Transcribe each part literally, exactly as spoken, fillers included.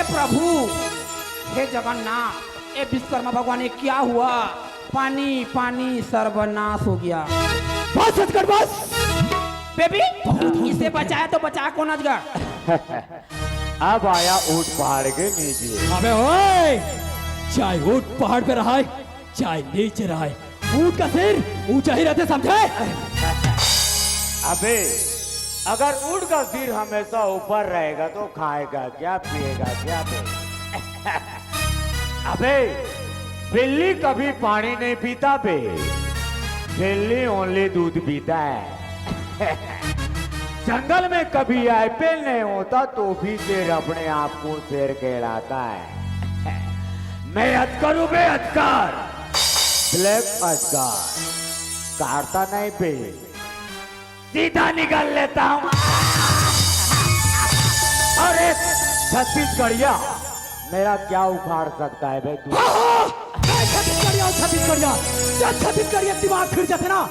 प्रभु, हे जगन्नाथ, ए विश्वकर्मा भगवान, ये क्या हुआ? पानी, पानी, सर्वनाश हो गया। बस अजगर, बस। बेबी, इसे बचाया तो बचाया कौन अजगर? अब आया ऊंट पहाड़ के नीचे। अबे ओए, चाहे ऊंट पहाड़ पे रहा है, चाहे नीचे रहा है, ऊंट का सिर ऊंचा ही रहते, समझे? अबे, अगर ऊंट का सिर हमेशा ऊपर रहेगा तो खाएगा क्या, पिएगा क्या बे? अबे, बिल्ली कभी पानी नहीं पीता बे, बिल्ली ओनली दूध पीता है। जंगल में कभी एप्पल नहीं होता तो भी शेर अपने आप को शेर कहलाता है। मैं अजगर हूँ बे, अजगर, ब्लैक अजगर, काटता नहीं बे, सीधा निगल लेता हूँ। अरे छत्तीसगढ़िया, मेरा क्या उखाड़ सकता है बे तू? हाँ, हाँ, मैं छत्तीसगढ़िया हूँ, छत्तीसगढ़िया। जब छत्तीसगढ़िया दिमाग फिर जाते ना,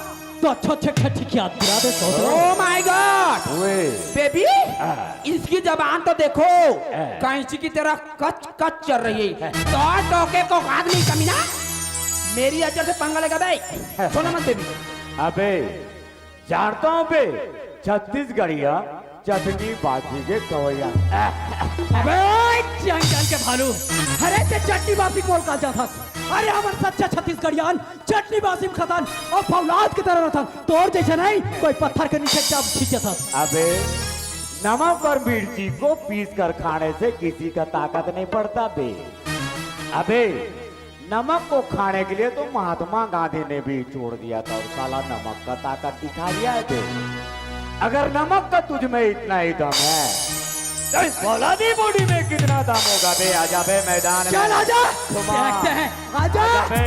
तो अच्छे अच्छे ठट्ठी की याद दिला दे, सोच रहा हूँ। Oh my God! ओए। बेबी, हाँ। इसकी जबान तो देखो, हाँ। कैंची की तरह कच कच चल रही है। तो टोके को औकात नहीं कमीना, मेरी अजगर से पंगा लेगा बे। सुनो मत बेबी। अबे, जानता हूँ बे, छत्तीसगढ़िया चटनी बासी के खवैया। अबे ओए, जंगल के भालू, अरे ते चटनी बासी बोल का जाथस? अरे हमन सच्चा छत्तीसगढ़ियान चटनी बासी में खतन और फौलाद की तरह रहथन। तोर जैसे नहीं, कोई पत्थर के नीचे दब छिप जाथस। अबे, नमक और मिर्ची को पीस कर खाने से किसी का ताकत नहीं बढ़ता बे। अबे, नमक को खाने के लिए तो महात्मा गांधी ने भी छोड़ दिया था और साला नमक का ताकत दिखा दिया है बे। अगर नमक का तुझ में इतना ही दम है, तो इस फौलादी बॉडी में कितना दम होगा बे? आजा बे मैदान में। चल आजा, घुमा। देखते हैं, आजा। आजा बे।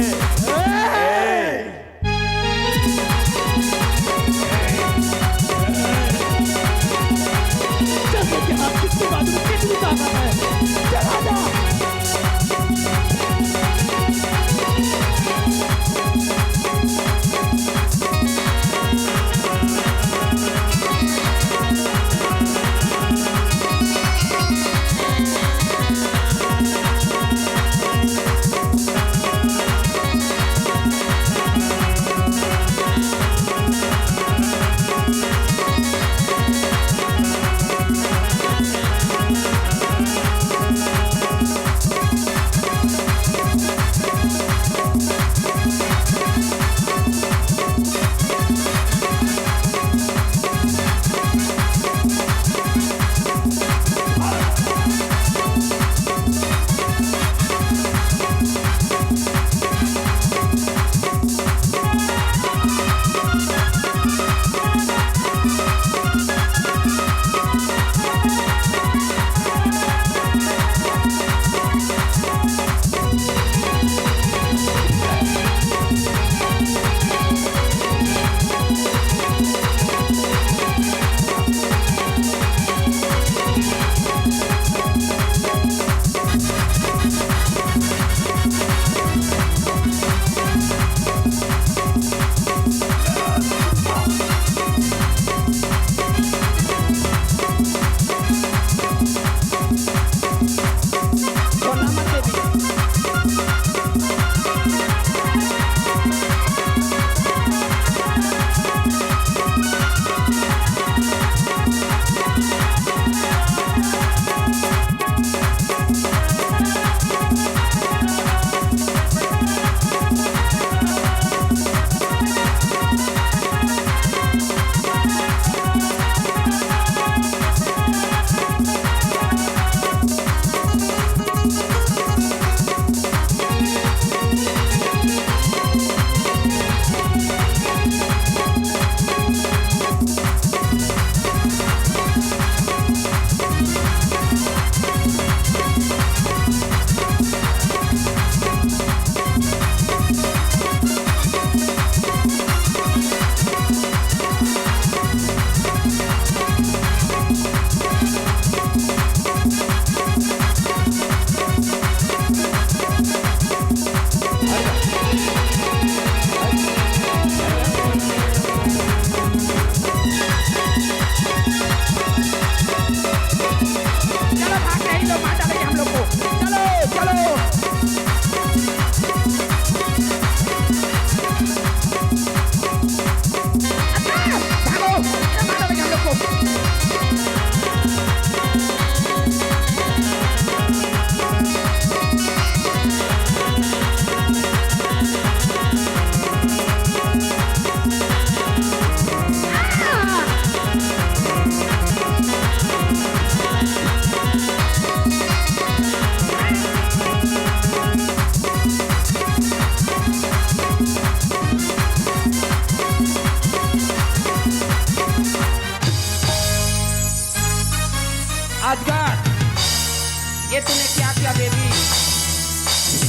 ए! ए! जैसे कि आप किसके बाजू में कितनी ताकत है। चल आजा। ये तूने क्या किया बेबी?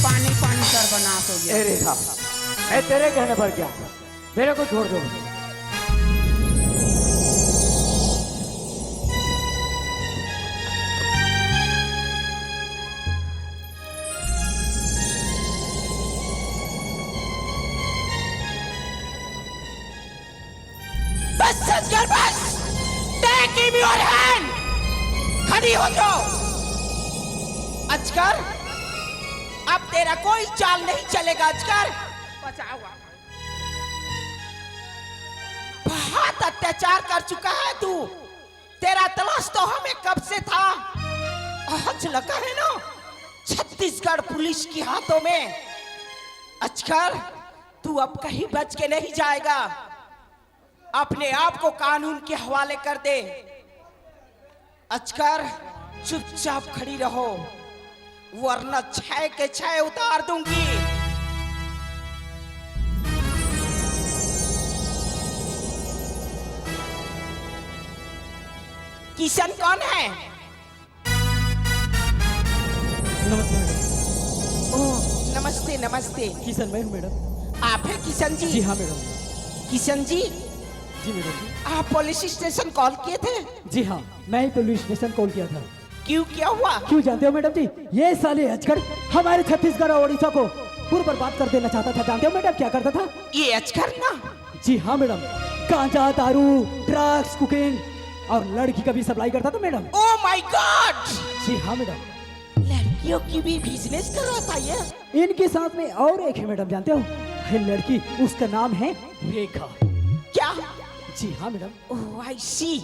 पानी पानी सर्वनाश हो गया। ए रेखा, मैं तेरे कहने पर क्या, मेरे को छोड़ दो। बस सजगर बस। Take him your hand। खड़ी हो जाओ। अजगर, अब तेरा कोई चाल नहीं चलेगा अजगर। बचाओ आप। बहुत अत्याचार कर चुका है तू। तेरा तलाश तो हमें कब से था। आज लगा है ना छत्तीसगढ़ पुलिस के हाथों में। अजगर, तू अब कहीं बच के नहीं जाएगा। अपने आप को कानून के हवाले कर दे। अजगर, चुपचाप खड़ी रहो, वरना छह के छह उतार दूंगी। किशन कौन है? नमस्ते मैडम। ओह, नमस्ते, नमस्ते। किशन मैं हूँ मैडम। आप हैं किशन जी? जी हाँ मैडम। किशन जी, जी मैडम जी। आप पुलिस स्टेशन कॉल किए थे? जी हाँ, मैं ही पुलिस स्टेशन कॉल किया था। क्यों, क्या हुआ? क्यों जानते हो मैडम जी, ये साले अजगर हमारे छत्तीसगढ़ और उड़ीसा को पूरा बर्बाद कर देना चाहता था। जानते हो मैडम क्या करता था? ये अजगर ना? जी हाँ मैडम, गांजा, दारू, ड्रग्स, कोकेन और लड़की का भी सप्लाई करता था मैडम। Oh my God! जी हाँ मैडम। लड़कियों की भी बिजनेस कर रहा था ये? इनके साथ में और एक है मैडम, जानते हो? है लड़की, उसका नाम है रेखा। क्या? जी हाँ मैडम। Oh, I see।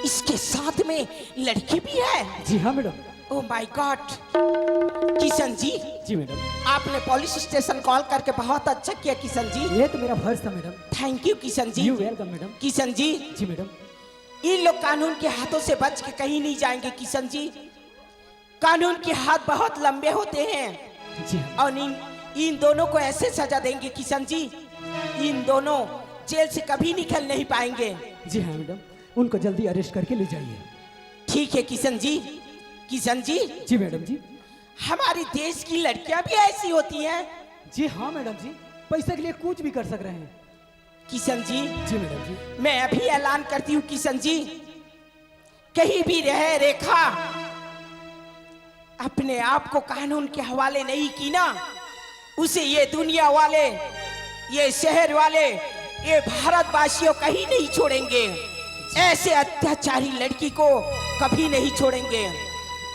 इसके साथ में लड़की भी है? जी हाँ madam. Oh my God। Kishan ji, जी मैडम। आपने पुलिस स्टेशन कॉल करके बहुत अच्छा किया किशन जी। ये तो मेरा फर्ज था madam. Thank you Kishan ji. You welcome madam. Kishan ji, जी मैडम। इन लोग कानून के हाथों से बच के कहीं नहीं जाएंगे किशन जी। कानून के हाथ बहुत लंबे होते हैं। जी हाँ। और इन इन दोनों को ऐसे सजा देंगे किशन जी, इन दोनों जेल से कभी निकल नहीं पाएंगे। जी हाँ मैडम, उनको जल्दी अरेस्ट करके ले जाइए। ठीक है किशन जी। किशन जी, जी मैडम जी। हमारे देश की लड़कियां भी ऐसी होती हैं। जी हाँ मैडम जी, पैसे के लिए कुछ भी कर सक रहे हैं। किशन जी, जी मैडम जी। मैं अभी ऐलान करती हूँ किशन जी, कहीं भी रहे रेखा, अपने आप को कानून के हवाले नहीं की ना, उसे ये दुनिया वाले, ये शहर वाले, ये भारतवासियों कहीं नहीं छोड़ेंगे। ऐसे अत्याचारी लड़की को कभी नहीं छोड़ेंगे।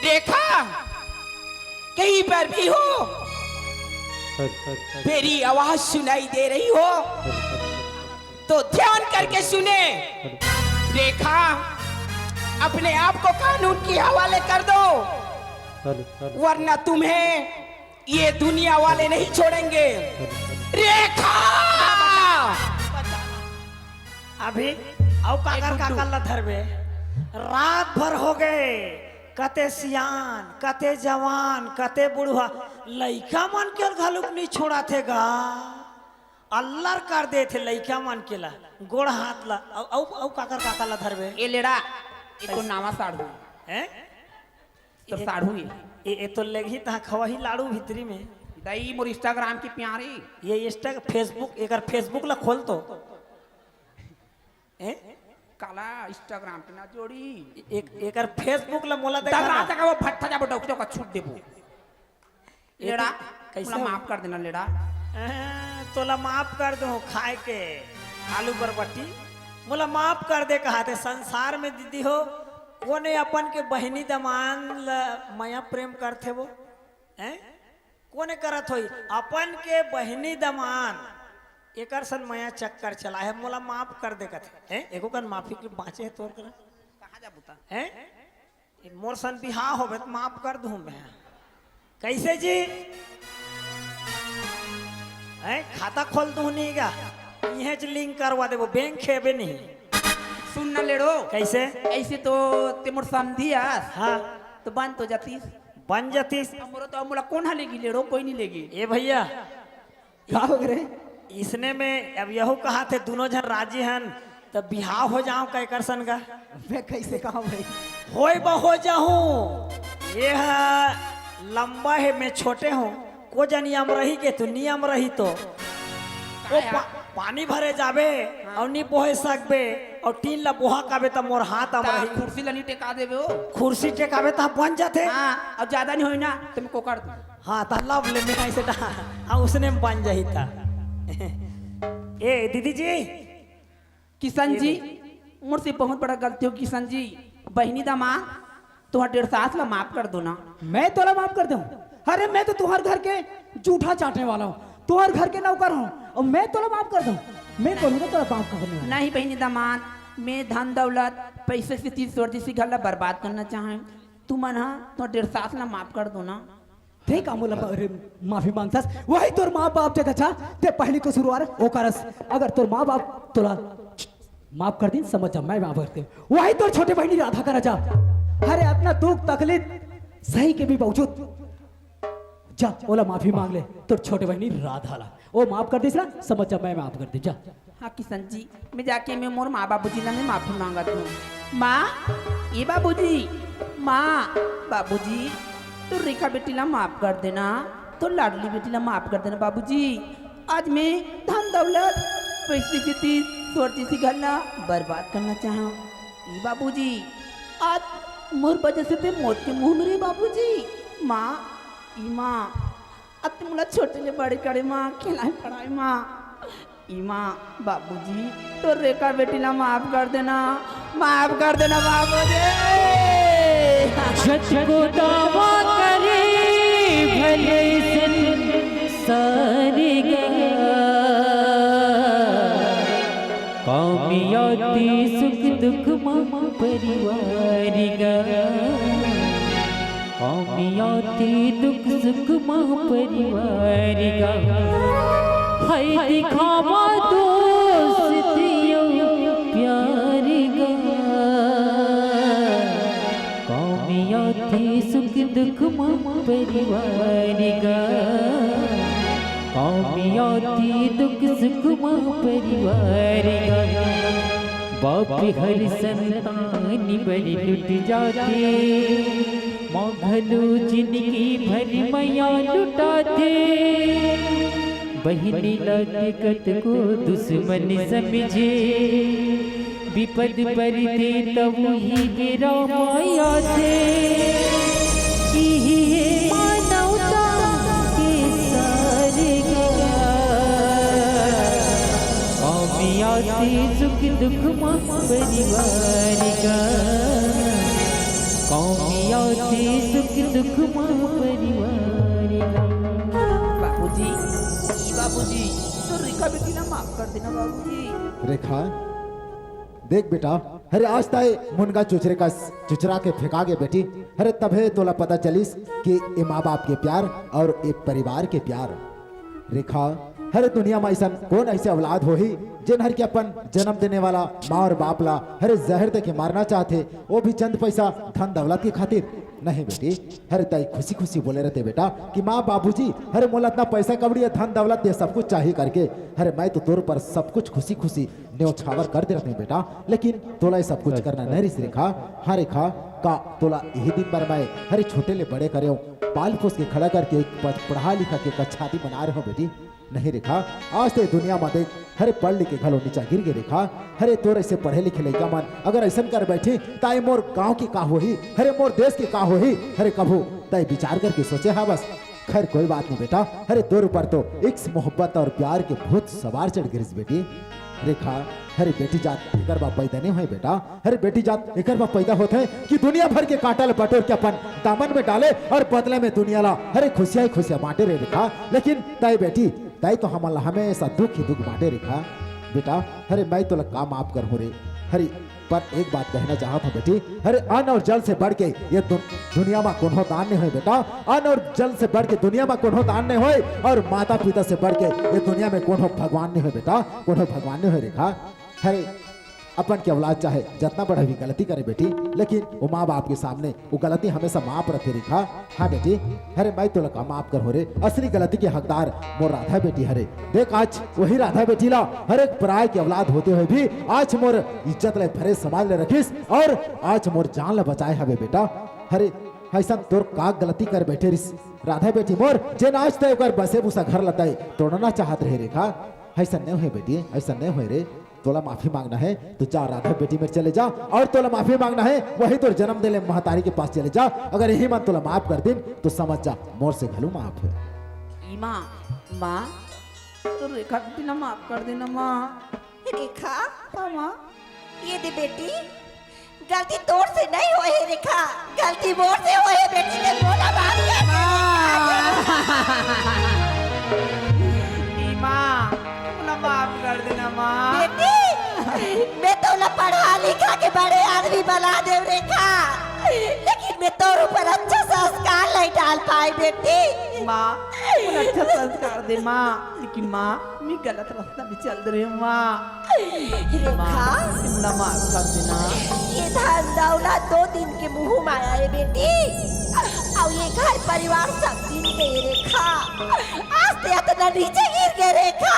रेखा, कहीं पर भी हो, मेरी आवाज सुनाई दे रही हो तो ध्यान करके सुने। रेखा, अपने आप को कानून के हवाले कर दो, वरना तुम्हें ये दुनिया वाले नहीं छोड़ेंगे। रेखा! अभी अउ काकर काकर ला धरबे? रात भर हो गए, कते सियान, कते जवान, कते बुढ़वा, लइका मन के घलुक नी छोड़ाथे गा। अल्लर कर देथे लइका मन के ला, गोड़ हाथ ला। अउ अउ काकर काकर ला धरबे? ए लेड़ा, ए तो नावा साढ़ू हैं। तो साढ़ू ये। ए, ए तो लेगही तहाँ खवाही लाड़ू भीतरी में। दई मोर Instagram की प्यारी। ये Insta, Facebook, एकर Facebook ला खोल तो। ए? काला Instagram पे ना जोड़ी। एक, एकर Facebook ला मोला देखा दगरा ना। जगह वो भट्ठा जाबो डौकी चौका छूट देबो। ये लेड़ा, तो कैसे मोला हो? माफ कर देना लेड़ा। अ, तोला माफ कर दो खाए के आलू बरबट्टी। मोला माफ कर दे कहा थे। संसार में दीदी हो, कोने अपन के बहिनी दमान ल मया प्रेम करथे वो? हैं? कोने करत होई? अपन के बहिनी दमान एकर सन मया चक्कर चला है। मोला माफ कर दे कथे। हैं? एको कन माफी के बाँचे है तोर करा? कहाँ जाबू ता? हैं? ए, मोर सन बिहाव होबे त माफ कर दूँ मैं। कैसे जी? हैं, खाता खोल दूँ नहीं का? इहें च लिंक करवा देबो, बैंक खेबे नहीं। सुन ना लेड़ो। कैसे? ऐसे तो ते मोर समधी आस। हाँ। तो बन तो जातीस। बन जातीस। अब मोरो तो अब मोला कौन हा लेगी लेड़ो, कोई नहीं लेगी। ए भैया, का हो रे? इसने में अब यहू कहा थे, दोनों झन राजी हन, तब बिहाव हो जाओ का एकर सन का? मैं कैसे कहा भाई? होय बा हो जाहूं। ये हा लंबा हे, मैं छोटे हूँ। को जनी अमरही के तू नी अमरही तो। वो पा, पानी भरे जाबे अउ नी बोहे सकबे, अउ टीन ला बोहा काबे त मोर हाथ अमरही। कुर्सी ला नी टेका देबे ओ। कुर्सी टेकाबे त बन जाथे। हाँ, अब ज्यादा नी होई ना त मैं कोकर दूँ। हाँ, त लब ले मैं ऐसे डा-, हाँ, उसने में बन जाही त। ए दीदी जी, किशन जी, मोर से बहुत बड़ा गलती हो किशन जी। बहिनी दामाद, तुहर डेढ़ सास ला माफ कर दो ना। मैं तोला माफ कर दूं? अरे, मैं तो तुहर घर के जूठा चाटने वाला हूँ, तुहर घर के नौकर हूँ, अउ मैं तोला माफ कर दूं? मैं कोनो ला तोला माफ करने वाला। नहीं बहिनी दामाद, मैं धन दौलत पैसे से तीस वर्दी से घर ला बर्बाद करना चाहे। तुमन हा तुहर डेढ़ सास ला माफ कर दो ना। ते का मोला मा-, अरे, माफी मांगथस? वही तोर माँ बाप जगह जा, ते पहली कसूरवार ओकर अस। अगर तोर माँ बाप तोला माफ कर दिन, समझ जा, मैं माफ कर देंव। वही तोर छोटे बहिनी राधा करा जा। अरे, अतना दुख तकलीफ सही के भी बावजूद जा, ओला माफी मांग ले, तोर छोटे बहिनी राधा ला। ओ माफ कर दिस ना, समझ जा, मैं माफ कर देंव, जा। हाँ किशन जी, मैं जाके मैं मोर माँ बाबूजी ला मैं माफी मांगत हूँ। माँ, ए बाबूजी, माँ, बाबूजी, तोर रेखा बेटी ला माफ कर देना, तोर लाडली बेटी ला माफ कर देना बाबूजी। आज मैं धन दौलत पैसे की तीस वर्दी से घर ला बर्बाद करना चाहूँ। ए बाबूजी, आज मोर वजह से ते मौत के मुंह में रे बाबूजी। माँ, ए माँ, अत मोला छोटे ले बड़े करे माँ, खिलाए पढ़ाए माँ। ए माँ, बाबूजी, तोर रेखा बेटी ला माफ कर देना, माफ कर देना बाबूजी। जत को दावा करे भले संसारी गा, कामियाती सुख दुख मा परिवारी गा। कामियाती दुख सुख मा परिवारी गा, है दिखावा दोस्त अउ प्यारी गा। कामियाती सुख दुख मा परिवारी गा, कामियाती दुख सुख मा परिवारी गा। बाप हर संतान बर लुट जाथे, माँ घलो जिनगी भर मया लुटाथे। बहिनी ला कतको दुश्मन समझे, बिपत परथे तब ही बेरा माया थे। इही हे मानवता के सार गा। कामियाती सुख दुख मा परिवार गा। कामियाती सुख दुख मा परिवार गा। बाबूजी, ई बाबूजी, तोर रेखा बेटी ला माफ कर देना बाबूजी। रेखा, देख बेटा, अरे आज तय मुनगा चुचरे का चुचरा के फेंका गे बेटी। अरे तभे तोला पता चलिस कि ए माँ बाप के प्यार अउ ए परिवार के प्यार। रेखा, अरे दुनिया मा अइसन कोन अइसे औलाद होही जेन हर के अपन जन्म देने वाला माँ अउ बाप ला अरे जहर दे के मारना चाहथे, वो भी चंद पैसा धन दौलत के खातिर? नहीं बेटी, अरे तय खुशी खुशी बोले रहते बेटा कि माँ बाबूजी, अरे मोला अतना पैसा कौड़ी, धन दौलत, ये सब कुछ चाही करके, अरे मैं तो तोर ऊपर सब कुछ खुशी खुशी न्योछावर कर दे रहते बेटा, लेकिन तोला ये सब कुछ करना नहीं रिहिस रेखा। हाँ रेखा, का तोला यही दिन बर मैं अरे छोटे ले बड़े करेंव, पाल पोस के खड़ा करके एक प-, पढ़ा लिखा के एक अच्छा आदमी बना रहे हो बेटी। नहीं रेखा, आज ते दुनिया मा देख, अरे पढ़ लिख के घलो नीचा गिर गे रेखा। अरे तोर ऐसे पढ़े लिखे लइका मन अगर अइसन कर बैठी, ताई मोर गांव के का होही, अरे मोर देश के का होही? अरे कभू तय विचार करके सोचे हावस? खैर कोई बात नहीं बेटा, अरे तोर ऊपर तो इश्क मोहब्बत अउ प्यार के भूत सवार चढ़ गिरिस बेटी। रेखा, अरे बेटी जात एकर बा पैदा नहीं होय बेटा, अरे बेटी जात एकर बा पैदा होथे कि दुनिया भर के कांटा ल बटोर के अपन दामन में डाले अउ बदले में दुनिया ला अरे खुशियां ही खुशियां बांटे रे रेखा। लेकिन तय बेटी, तय तो हमन ला हमेशा दुख ही दुख बांटे रेखा। बेटा, अरे मैं तोला का माफ करहूं रे? अरे पर एक बात कहना चाहत हूँ बेटी, अरे अन्न अउ जल से बढ़ के ये दु-, दुनिया मा कोनो दान नहीं होय बेटा। अन्न अउ जल से बढ़ के दुनिया मा कोनो दान नहीं होय, अउ माता पिता से बढ़ के ये दुनिया में कोनो भगवान नहीं होय बेटा, कोनो भगवान नहीं होय रेखा। अरे अपन के औलाद चाहे जतना बड़ा भी गलती करे बेटी, लेकिन वो माँ बाप के सामने वो गलती हमेशा माफ रथे रेखा। हाँ बेटी, अरे मैं तोला का माफ करहूं रे, असली गलती के हकदार मोर राधा बेटी हरे। देख आज वही राधा बेटी ला अरे एक पराय के औलाद होते हुए भी आज मोर इज्जत ले भरे समाज ले रखिस अउ आज मोर जान ला बचाए हवे बेटा। अरे अइसन तोर का गलती कर बैठे रिस राधा बेटी मोर, जेन आज तय ओकर बसे भूसा घर ल तय तोड़ना चाहत रहे रेखा। अइसन नइ होय बेटी, अइसन नइ होय रे। तोला माफी मांगना हे तो जा राधा बेटी मेर चले जा, अउ तोला माफी मांगना हे वही तोर जन्म देले महतारी के पास चले जा। अगर इही मन तोला माफ कर दिन तो समझ जा मोर से घलो माफ हे। ई माँ, माँ, तो रेखा दीदी ला माफ कर देना माँ। रेखा, हाँ माँ। ये दे बेटी, गलती तोर से नइ होय हे रेखा, गलती मोर से होय हे बेटी, ते मोला माफ कर दे। माँ। ई माँ, मोला माफ कर देना माँ। बेटी, मैं तोला पढ़ा लिखा के बड़े आदमी बना देव रेखा, लेकिन मैं तोर ऊपर अच्छा संस्कार नइ डाल पाए बेटी। माँ, मोला अच्छा संस्कार दे माँ, लेकिन माँ, मैं गलत रास्ता में चल रहे हूँ माँ। रेखा, माँ, मोला माफ कर देना। ये धन दौलत दो दिन के मुंह माया हे बेटी, अउ ये घर परिवार सब दिन के हे रेखा। आज ते अतना नीचे गिर गे रेखा।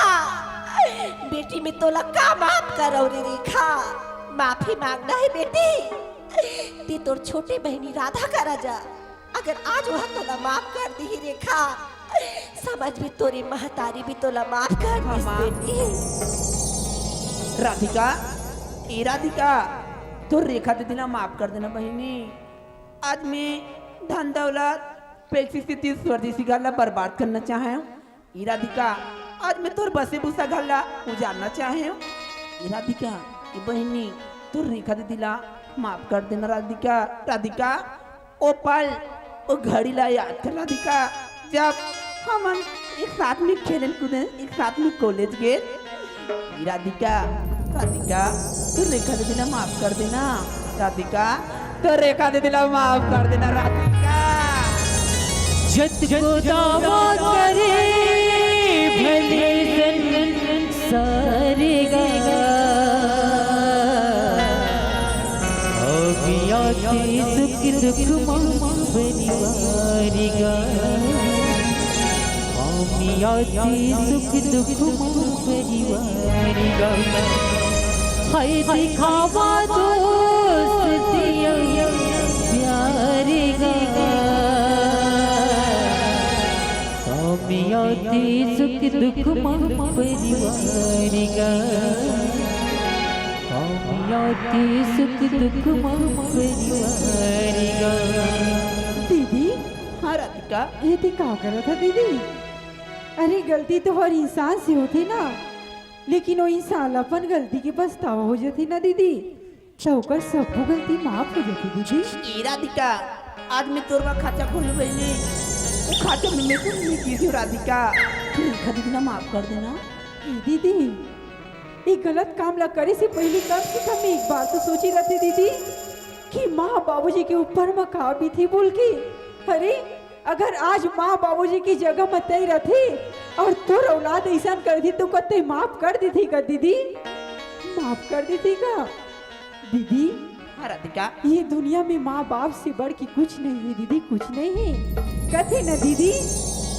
बेटी, मैं तोला का माफ करव रे रेखा, माफी मांगना हे बेटी। ते तोर छोटे बहिनी राधा करा जा, अगर आज वह तोला माफ कर दिही रेखा, समझ में तोरे महतारी भी तोला माफ कर हाँ, दिस माँ। बेटी। राधिका, ए राधिका, तोर रेखा दीदी ला माफ कर देना बहिनी। आज मैं धन दौलत, पैसे से तीस वर्दी सिगार ला बर्बाद करना चाहे हूँ। ए राधिका, आज मैं तोर बसे भूसा घर ला उजाड़ना चाहे हूँ। ए राधिका, ए बहिनी, तोर रेखा दीदी ला माफ कर देना राधिका। राधिका, ओ पल, ओ घड़ी ला याद कर राधिका, जब हमन एक साथ में खेलन कूदन, एक साथ में कॉलेज गेन। राधिका, राधिका, तोर रेखा दीदी ला माफ कर देना। राधिका, तोर रेखा दीदी ला माफ कर देना राधिका। जतको दावा करे भले संसार गा, अउ मियाँ के सुख दुख मा परिवार गा। अउ मियाँ के सुख दुख मा परिवार गा। हाय दिखावा दोस्ती अउ प्यार गा। अउ मियाँ के सुख दुख मा परिवार गा। अउ मियाँ के सुख दुख मा परिवार गा। दीदी। हाँ राधिका। ये ते का करत हा दीदी? अरे गलती तो हर इंसान से होथे ना, लेकिन वो इंसान ला अपन गलती के पछतावा हो जाथे ना दीदी, त ओकर सबो गलती माफ हो जाथे दीदी। ए राधिका, आज मैं तोर बर खाचा खोलूँ बहिनी, वो खाचा में मैं तो नहीं गिरी हूँ राधिका, तू रेखा दीदी ला माफ कर देना। ए दीदी, ये गलत काम ला करे से पहले कम से कम एक बार तो सोची रहते दीदी कि माँ बाबूजी के ऊपर म का बीती बोल के। अरे, अगर आज माँ बाबूजी की जगह म तय रहते अउ तोर औलाद अइसन कर दी तो का तय माफ कर देती का दीदी? माफ कर देती का दीदी? हाँ राधिका। ये दुनिया में माँ बाप से बढ़ के कुछ नहीं है दीदी, कुछ नहीं है। कथे न दीदी,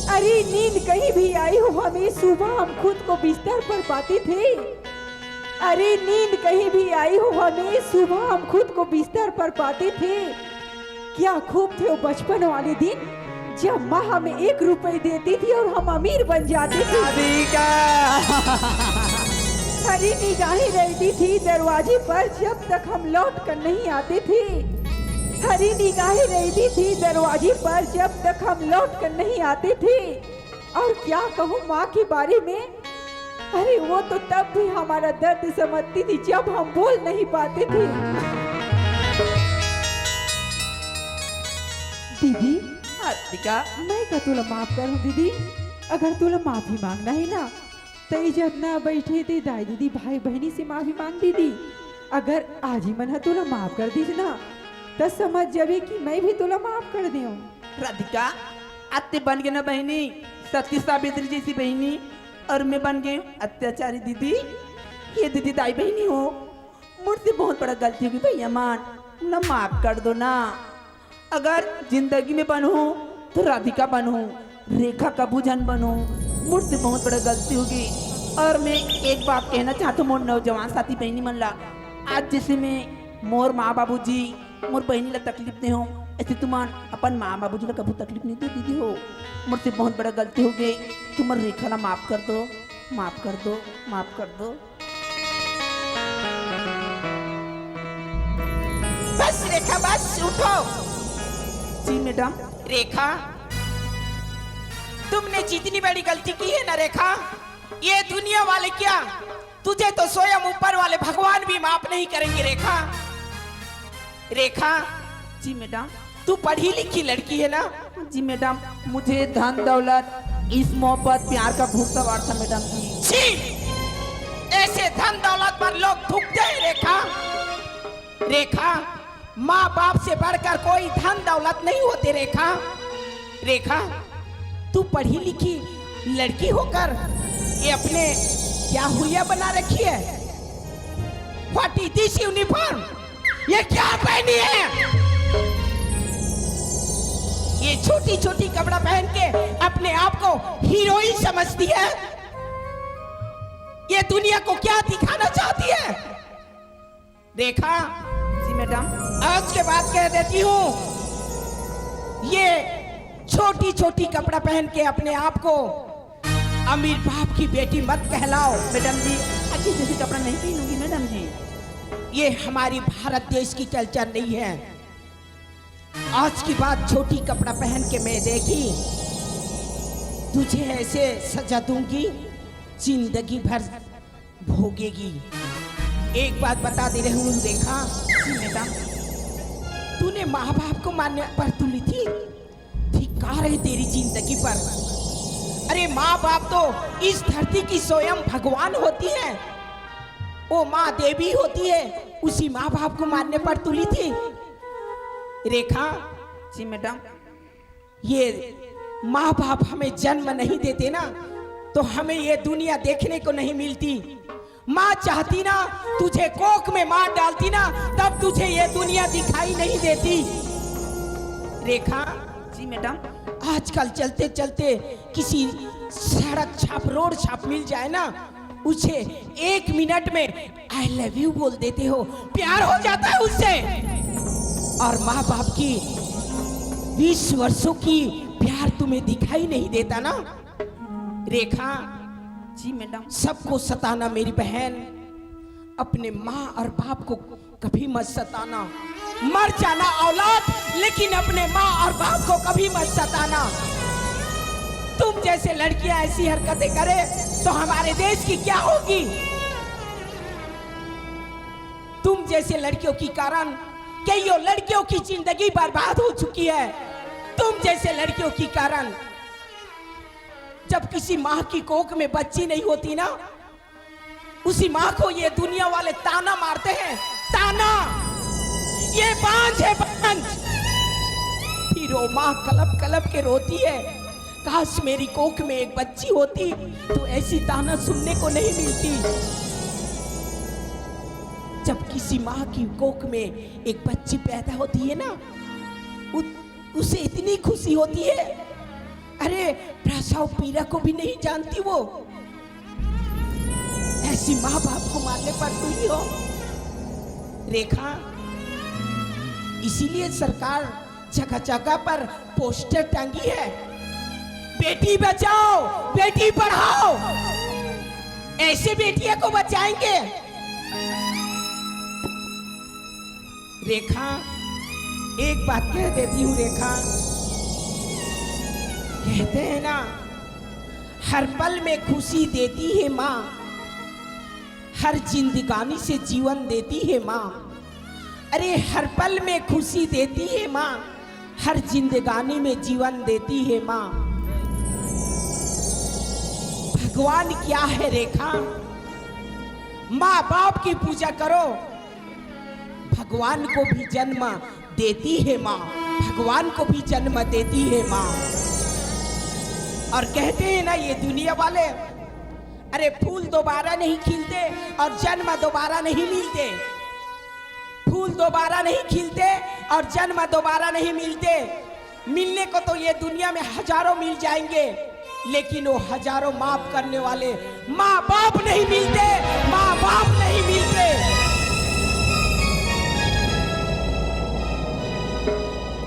अरे नींद कहीं भी आई हो हमें, सुबह हम खुद को बिस्तर पर पाते थे। अरे नींद कहीं भी आई हो हमें, सुबह हम खुद को बिस्तर पर पाते थे। क्या खूब थे वो बचपन वाले दिन, जब माँ हमें एक रुपए देती थी और हम अमीर बन जाते थे। राधिका। हरी निगाहें रहती थी दरवाजे पर, जब तक हम लौट कर नहीं आते थे। हरी निगाहें रहती थी दरवाजे पर, जब तक हम लौट कर नहीं आते थे। और क्या कहूँ माँ के बारे में, अरे वो तो तब भी हमारा दर्द समझती थी जब हम बोल नहीं पाते थे। दीदी, हाँ, राधिका। मैं का तोला माफ करूँ दीदी? अगर तोला माफी मांगना है ना, त ये जतना बैठे ते दाई दीदी, भाई बहनी से माफी मांग दीदी। अगर आज ही मन ह तोला माफ कर दीस ना, त समझ जाबे कि मैं भी तोला माफ कर देव। राधिका, आज ते बन गे ना बहिनी, सती सावित्री जैसी बहिनी, और मैं बन गई हूँ अत्याचारी दीदी। ये दीदी दाई बहिनी हो, मुझसे बहुत बड़ा गलती होगी भैया मान, ना माफ कर दो ना। अगर जिंदगी में बनहूँ तो राधिका बनहूँ, रेखा कभू झन बनहूँ। मुझसे बहुत बड़ा गलती होगी। और मैं एक बात कहना चाहता हूँ मोर नौजवान साथी बहिनी मन ला, आज जैसे मैं मोर माँ बाबूजी मोर बहिनी ला तकलीफ दे हूँ, ऐसे तुमन अपन माँ बाबूजी ला कभू तकलीफ नहीं दो दीदी हो। मोर से बहुत बड़ा गलती हो गई। तुमन रेखा ला माफ कर दो, माफ कर दो, माफ कर दो। बस रेखा, बस उठो। जी मैडम। रेखा, तुमने जितनी बड़ी गलती की है ना रेखा, ये दुनिया वाले क्या, तुझे तो स्वयं ऊपर वाले भगवान भी माफ नहीं करेंगे रेखा। रेखा। जी मैडम। तू पढ़ी लिखी लड़की है ना? जी मैडम, मुझे धन दौलत, इस मोहब्बत प्यार का भूत सवार था मैडम जी। छी! ऐसे धन दौलत पर लोग थूकते हैं रेखा। रेखा, माँ बाप से बढ़कर कोई धन दौलत नहीं होते रेखा। रेखा, तू पढ़ी लिखी लड़की होकर ये अपने क्या हुलिया बना रखी है? What is this uniform? ये क्या पहनी है? ये छोटी छोटी कपड़ा पहन के अपने आप को हीरोइन समझती है। ये दुनिया को क्या दिखाना चाहती है? रेखा। जी मैडम। आज के बाद कह देती हूँ, ये छोटी छोटी कपड़ा पहन के अपने आप को अमीर बाप की बेटी मत कहलाओ। मैडम जी, अच्छी जैसी कपड़ा नहीं पहनूंगी मैडम जी। ये हमारी भारत देश की कल्चर नहीं है। आज की बात, छोटी कपड़ा पहन के मैं देखी, तुझे ऐसे सजा दूंगी, जिंदगी भर भोगेगी। एक बात बता दे रही हूँ रेखा। जी मैडम। तूने माँ बाप को मारने पर तुली थी, धिक्कार है तेरी जिंदगी पर। अरे माँ बाप तो इस धरती की स्वयं भगवान होती है, वो माँ देवी होती है, उसी माँ बाप को मारने पर तुली थी रेखा। जी मैडम। ये माँ बाप हमें जन्म नहीं देते ना, तो हमें ये दुनिया देखने को नहीं मिलती। माँ चाहती ना, तुझे कोख में मार डालती ना, तब तुझे ये दुनिया दिखाई नहीं देती रेखा। जी मैडम। आजकल चलते चलते किसी सड़क छाप, रोड छाप मिल जाए ना, उसे एक मिनट में आई लव यू बोल देते हो, प्यार हो जाता है उससे। और माँ बाप की बीस वर्षों की प्यार तुम्हें दिखाई नहीं देता ना रेखा। जी मैडम। सबको सताना मेरी बहन, अपने माँ और बाप को कभी मत सताना। मर जाना औलाद, लेकिन अपने माँ और बाप को कभी मत सताना। तुम जैसे लड़कियां ऐसी हरकतें करें तो हमारे देश की क्या होगी? तुम जैसे लड़कियों के कारण कईयों लड़कियों की जिंदगी बर्बाद हो चुकी है। तुम जैसे लड़कियों के कारण जब किसी माँ की कोख में बच्ची नहीं होती ना, उसी माँ को ये दुनिया वाले ताना मारते हैं, ताना। ये बांझ है, बांझ। फिर वो माँ कलप कलप के रोती है, काश मेरी कोख में एक बच्ची होती तो ऐसी ताना सुनने को नहीं मिलती। जब किसी माँ की कोख में एक बच्ची पैदा होती है ना, उ, उसे इतनी खुशी होती है, अरे, प्रसव पीड़ा को भी नहीं जानती वो। ऐसी माँ बाप को मारने पर तुली हो रेखा। इसीलिए सरकार जगह जगह पर पोस्टर टांगी है, बेटी बचाओ, बेटी पढ़ाओ। ऐसे बेटियों को बचाएंगे। रेखा, एक बात कह देती हूँ रेखा, कहते हैं ना, हर पल में खुशी देती है माँ, हर जिंदगानी से जीवन देती है माँ। अरे, हर पल में खुशी देती है माँ, हर जिंदगानी में जीवन देती है माँ। भगवान क्या है रेखा, माँ बाप की पूजा करो, भगवान को भी जन्म देती है माँ, भगवान को भी जन्म देती है माँ। और कहते हैं ना ये दुनिया वाले, अरे, फूल दोबारा नहीं खिलते और जन्म दोबारा नहीं मिलते। फूल दोबारा नहीं खिलते और जन्म दोबारा नहीं मिलते। मिलने को तो ये दुनिया में हजारों मिल जाएंगे, लेकिन वो हजारों माफ करने वाले माँ बाप नहीं मिलते, माँ बाप नहीं मिलते।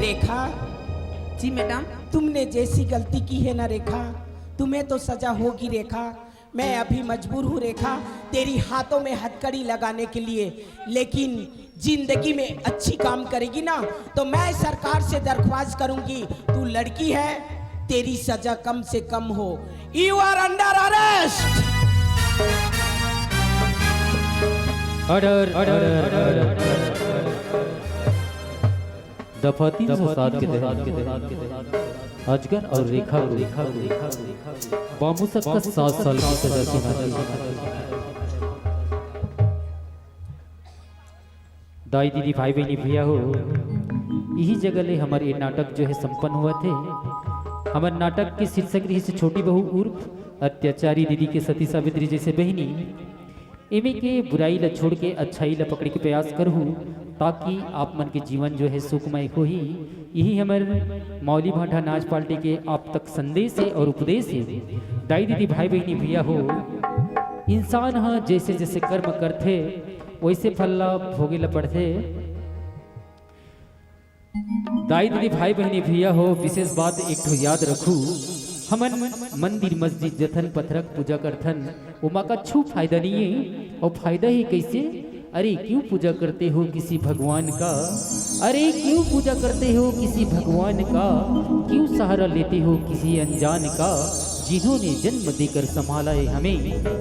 रेखा, जी मैडम। तुमने जैसी गलती की है ना रेखा, तुम्हें तो सजा होगी रेखा। मैं अभी मजबूर हूँ रेखा, तेरी हाथों में हथकड़ी लगाने के लिए, लेकिन जिंदगी में अच्छी काम करेगी ना, तो मैं सरकार से दरख्वास्त करूंगी, तू लड़की है, तेरी सजा कम से कम हो। You are under arrest। Order, order, order. दफा तीन सौ सात के तहत अजगर और रेखा को बामुसक का सात साल की सजा सुना दी। दाई दीदी भाई बहनी भैया हो, यही जगह ले हमर ये नाटक जो है संपन्न हुआ थे। हमर नाटक के शीर्षक रही से छोटी बहू उर्फ अत्याचारी दीदी के सती सावित्री जैसे बहनी। एमे के बुराई ला छोड़ के अच्छाई ला पकड़े के प्रयास करहू, ताकि आप मन के जीवन जो है सुखमय होही। यही हमर मौली भाठा नाच पार्टी के आप तक संदेश है और उपदेश है। दाई दीदी भाई बहनी भैया हो, इंसान ह जैसे जैसे कर्म करथे, वैसे फल ला भोगे ला पड़थे। दाई दीदी भाई बहनी भैया हो, विशेष बात एक ठो याद रखू, हमन मंदिर मस्जिद जथन पथरक पूजा करथन, ओमा कछु फायदा नहीं है। और फायदा ही कैसे? अरे क्यों पूजा करते हो किसी भगवान का? अरे क्यों पूजा करते हो किसी भगवान का? क्यों सहारा लेते हो किसी अनजान का? जिन्होंने जन्म देकर संभाला है हमें,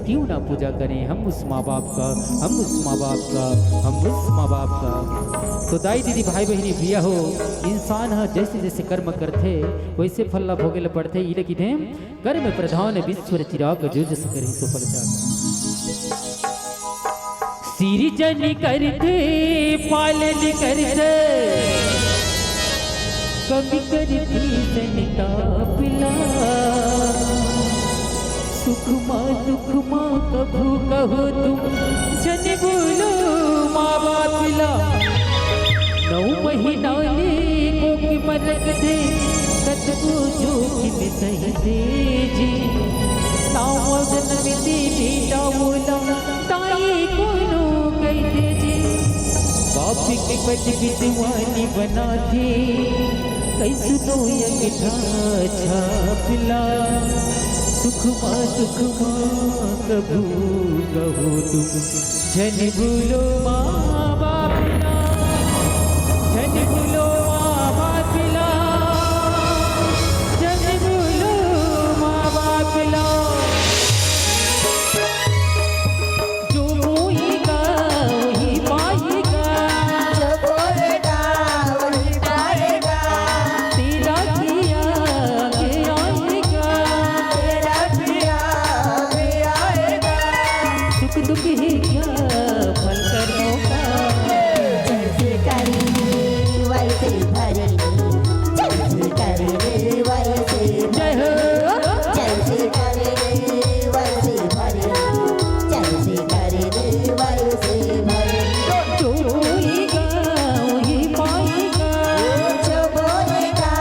क्यों ना पूजा करें हम उस माँ बाप का, हम उस माँ बाप का, हम उस माँ बाप का। तो दाई दीदी भाई बहनी भैया हो, इंसान ह जैसे जैसे कर्म करथे, वैसे फल ला भोगे ला पड़थे। इले किथे कर्म प्रधान विश्व रचिराक, जो जस करी सो फल जाग। सिरजन करथे, पालन करथे, कमी करथे संताप ला। सुख मा दुख मा कभू कहो तुम, जन बोलो माँ बाप ला। नौ महीना ले कोख म रख दे, कतको जोखिम सहि दे जी। नावा जनम दे बेटा ओला, ताई कोनो कहि दे जी। बाप के पद बिसवानी बनाथे, कइसनो अंगठा छाप ला। सुख मा दुख मा कभू कहो तुम, झन भूलो माँ बाप ला, झन भूलो माँ बाप ला, झन भूलो माँ बाप ला। जो बोएगा वही पाएगा, जो बोएगा वही पाएगा। तेरा किया आगे आएगा, तेरा किया आगे आएगा। सुख दुख ही क्या फल कर्मों का। जैसे करेंगे वैसे भरेंगे, जैसे करेंगे वैसे जय हो। जैसे करेंगे वैसे भरेंगे, जैसे करेंगे वैसे भरेंगे। जो बोएगा वही पाएगा, जो बोएगा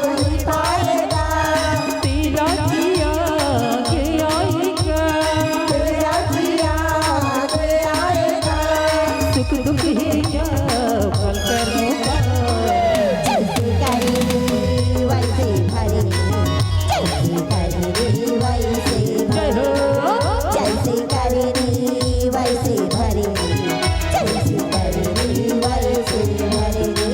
वही पाएगा। तेरा किया आगे आएगा, तेरा किया आगे आएगा। सुख दुख ही क्या फल कर्मों का। जैसे करेंगे वैसे भरेंगे, जैसे करेंगे वैसे जय हो। भरेंगे, जैसे करेंगे वैसे भरेंगे, जैसे करेंगे वैसे भरेंगे।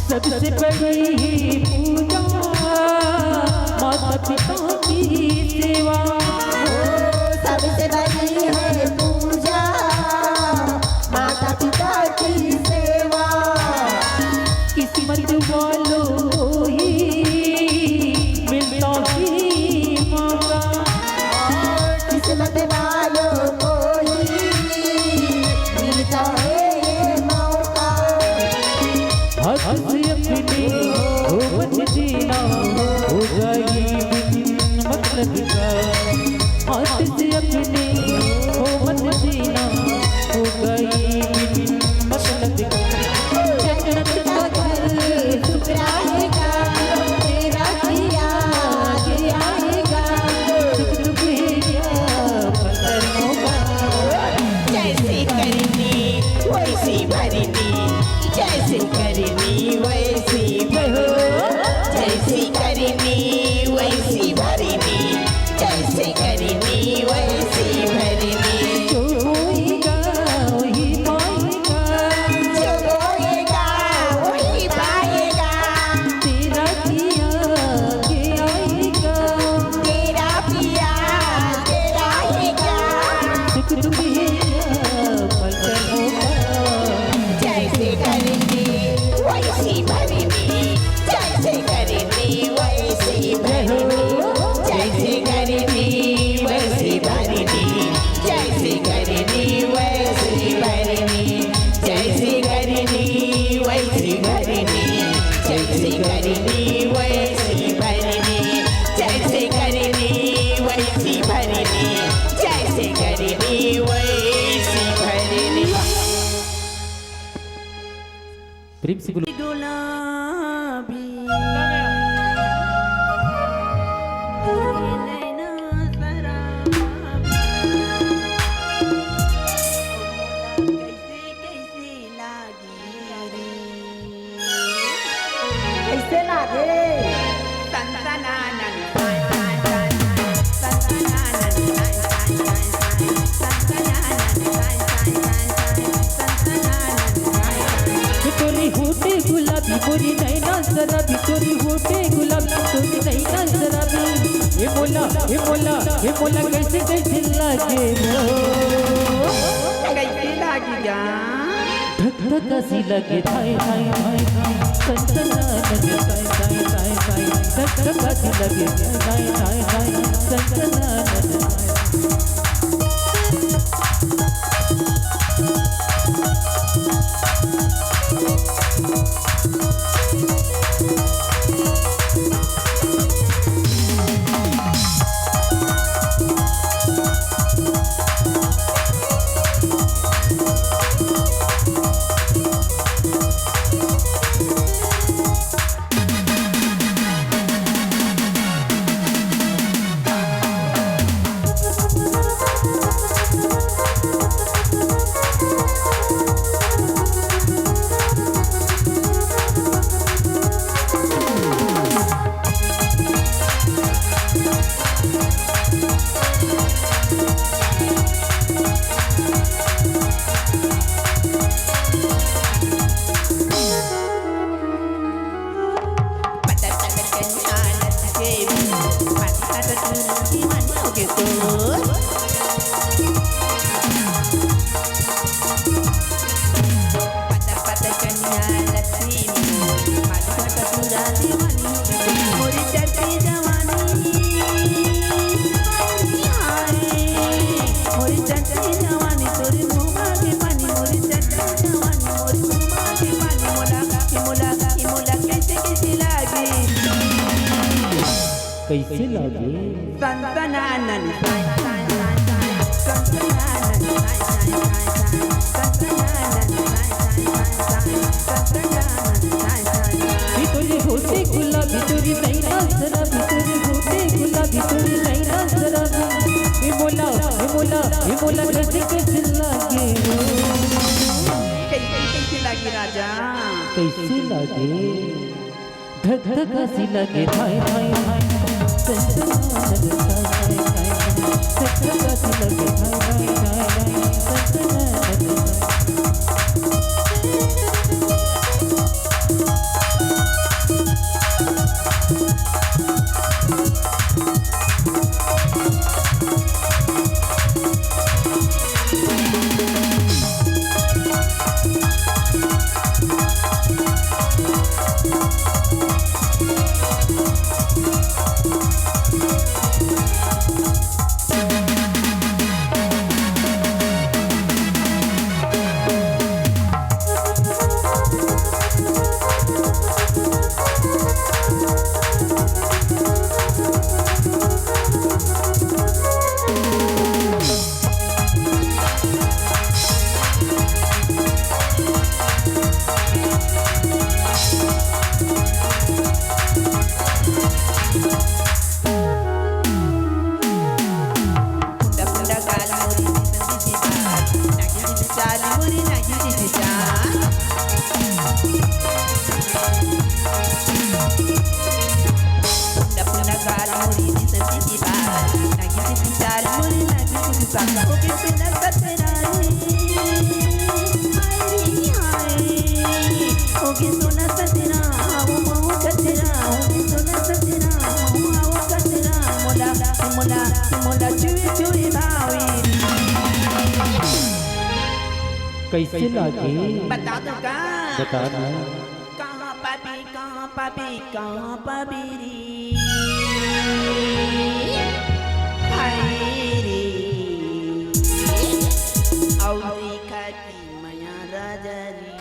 सबसे बड़ी है पूजा माता पिता की सेवा। सबसे बड़ी है पूजा माता पिता की सेवा। किस्मत वालों को ही मिलता है मौका। किस्मत वालों को ही मिलता है ये मौका। हाथ से अपने हो मत देना, होगा ये बिन मतलब का। हाथ से अपने जैसे गरमी वैसी भरनी। प्रेम से बोलो। गुलाबी। नैना शराबी। कैसे कैसे लागी रे। कैसे लागे? तोरी होठे गुलाबी, तोरी नैना शराबी, तोरी होठे गुलाबी, तोरी नैना शराबी। हे मोला, हे मोला, हे मोला, कैसे, कैसे लागे वो? कैसे लागी गा? धक धक सी लगे धाय धाय धाय धाय, सनसनानन धाय धाय धाय धाय। धक धक सी लगे धाय धाय धाय धाय, सनसनानन। कैसे लागे? सनसनानन। कि तोरी होठे गुलाबी, तोरी नैना शराबी, तोरी होठे गुलाबी, तोरी नैना शराबी। ए मोला, ए मोला, ए मोला, कैसे, कैसे लागे वो? कैसे, कैसे लागे राजा? कैसे लागे? धक धक सी लगे धाय धाय धाय, सनसनानन धाय धाय धाय धाय। धक धक सी लगे धाय धाय धाय धाय, सनसनानन धाय। कैसे लागे? बता दो का? बता ना। कहाँ पाबी, कहाँ पाबी, कहाँ पाबी रे? हाय रे। अउ देखा कि मया राजा रे।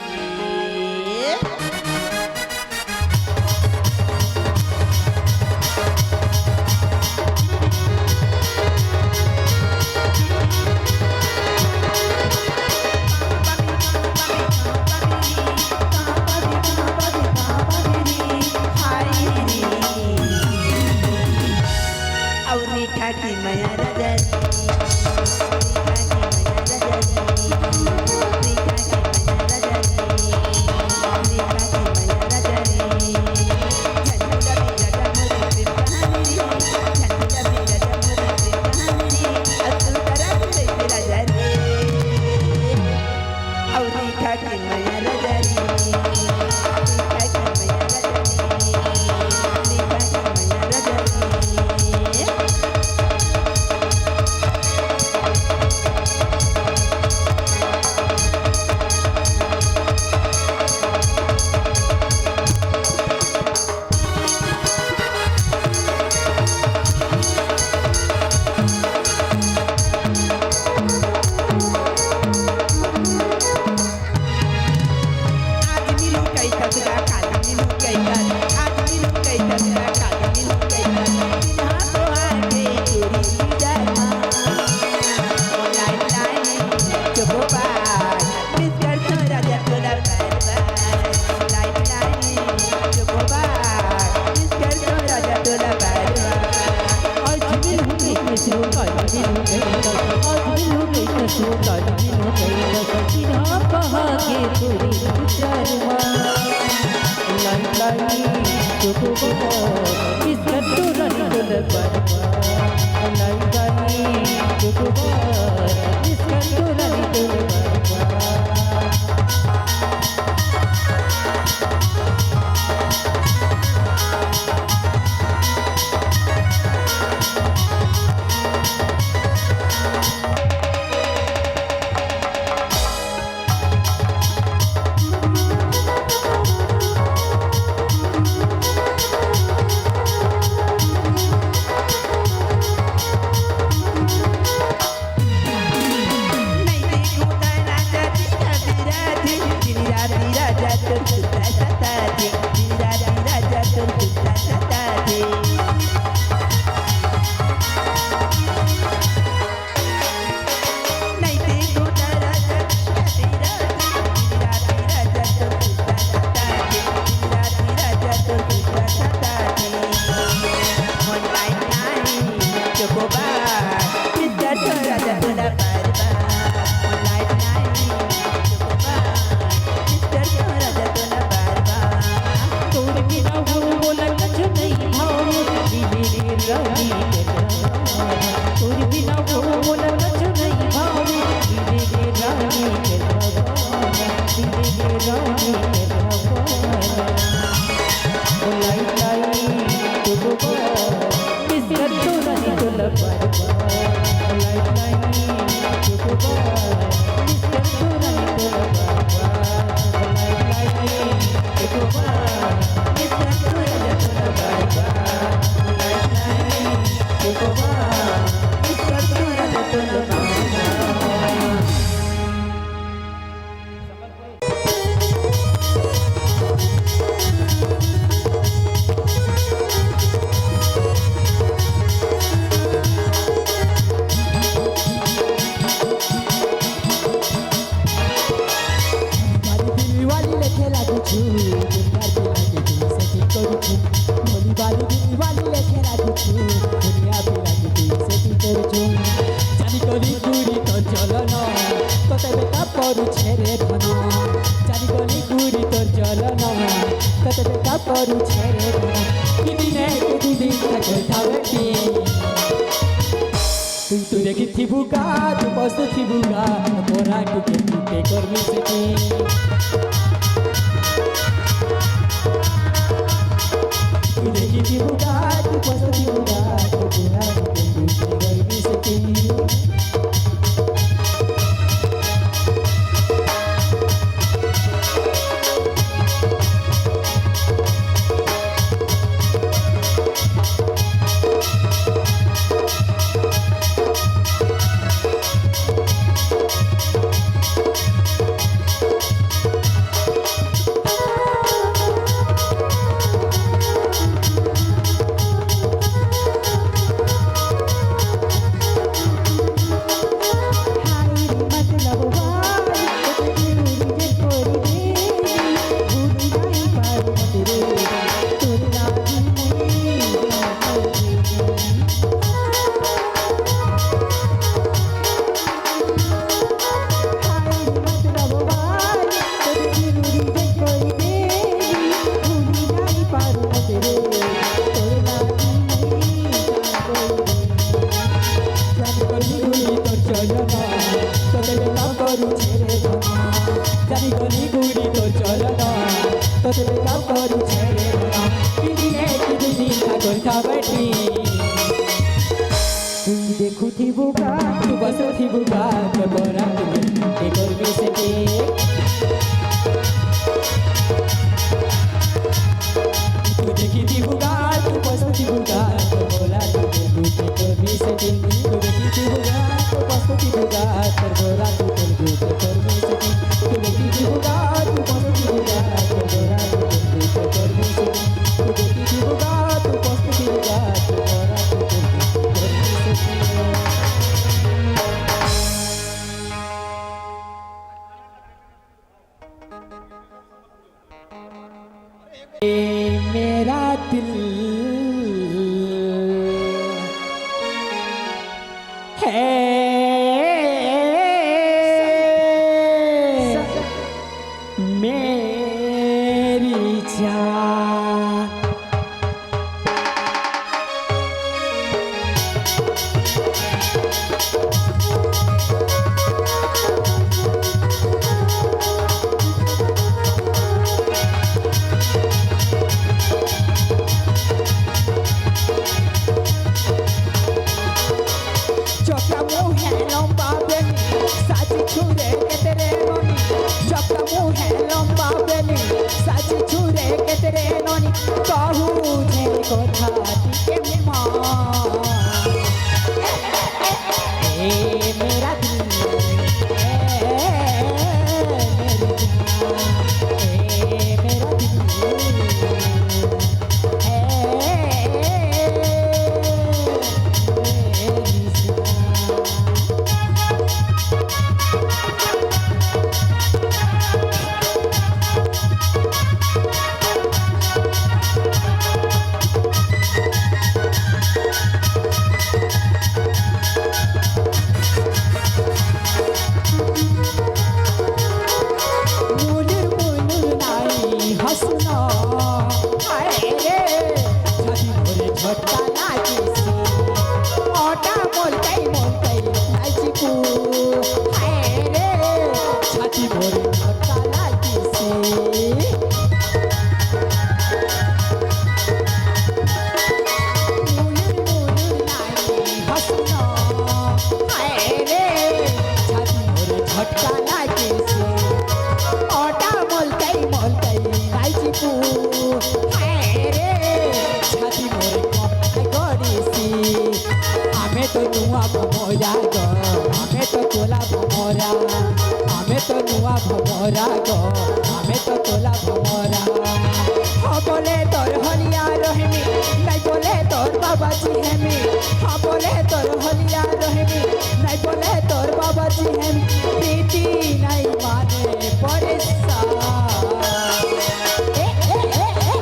चलना, तोते बेटा करू छेरे धना, जानी गली गुरी तो चलना, तोते बेटा करू छेरे धना, कि दिने कि दुई दिन का गोइठा बैठी। तू देखू थी बुका, तू बसो थी बुका, तो बोरा तू के कर भी सके। तू देखी थी बुका, तू बसो थी बुका, तो बोरा तू के कर भी सके। तू देखी थी बुका, तू बसो थी बुका, तो बोरा तू के कर भी सके। तू देखी थी बुका, तू बसो थी बुका, तो बोरा तू के कर भी सके। तू देखी थी बुका, तू बसो थी बुका, तो बोरा तू के कर भी सके। ये मेरा दिल है, मेरी जान। चोकरा मुहे लंबा बेनी, साजी छुरे के तेरे नोनी। चोकरा मुहे लंबा बेनी, साजी छुरे के तेरे नोनी। कहू जे कोठा के माँ। ए मेरा दिल, ए मेरी जान, ए मेरा दिल। मुलुर मुलुर नाई हसना, हाय रे, छाती मोरे झटका लागिस। ओटा मोलकई मोलकई नाचिपु, हाय रे, छाती मोरे झटका लागिस। मुलुर मुलुर नाई हसना, हाय रे, छाती मोर झटका लागिस। ओटा मोलकई मोलकई नाचिपु, हाय रे, छाती मोर कम गरिस। आमे तो नुआ भमोरा गो, आमे तो तोला भमोरा, आमे तो नुआ भमोरा गो, आमे तो तोला भमोरा। हाँ बोले तोर होलिया रहमी, नहीं बोले तोर बाबा जी हेमी। हाँ बोले तोर होलिया रहमी, नहीं बोले तोर बाबा जी हेमी। प्रीति नहीं माने परेशान। ए, ए, ए, ए,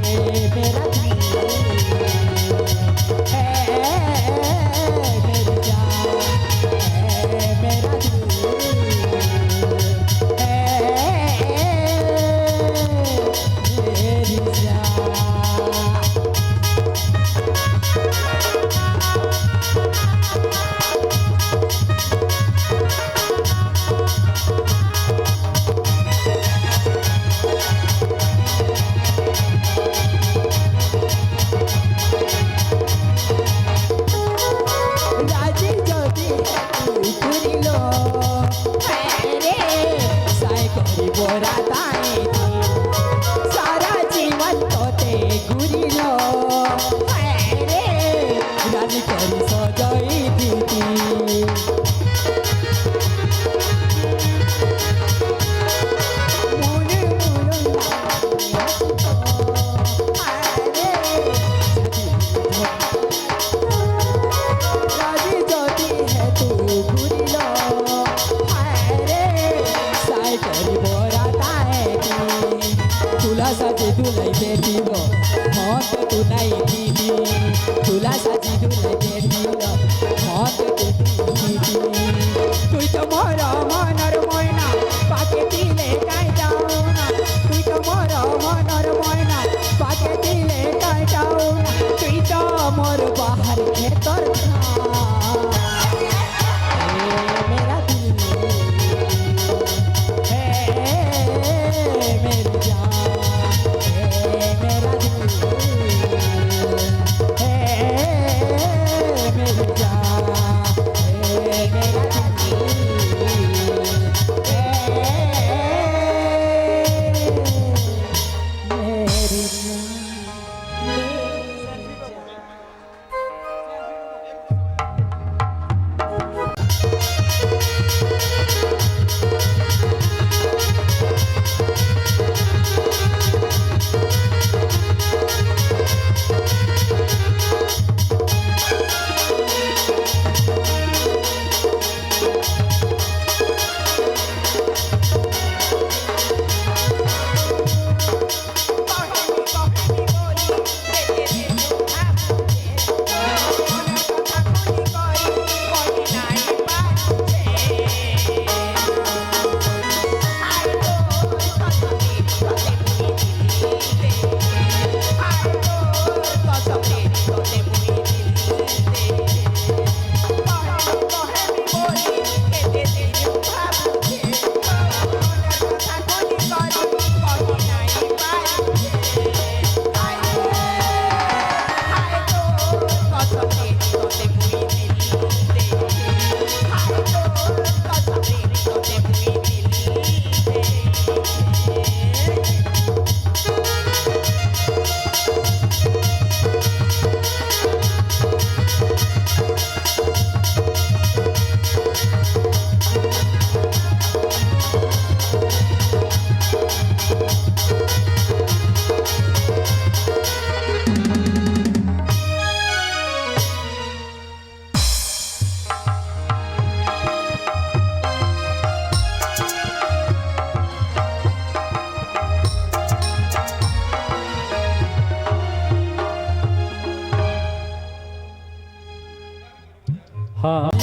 ए, मेरा दिल। ए, ए, ए, ए, मेरी जान। ए, मेरा दिल। ए, ए, ए, ए, मेरी जान। राजी ज्योति घुरिलो, हाय रे, साय करी बोरा ताई दी। सारा जीवन तोते घुरिलो, हाय रे, रानी करी सजई दीदी। मुलु मुलु नाई हसना, हाय रे, राजी ज्योति हे तू घुरिलो, हाय रे, साय करी बोरा ताए दी। तुला साजे दुलई बेटी गो, मौत तू नहीं दीदी। तुला साजे दुलई बेटी गो, मौत तू नहीं दीदी। तुई तो मोर मनर मोयना, पाके तिले काई जाऊना। तुई तो मोर मनर मोयना, पाके तिले काई जाऊना। तुई तो मोर बाहर खेतर था। हाँ,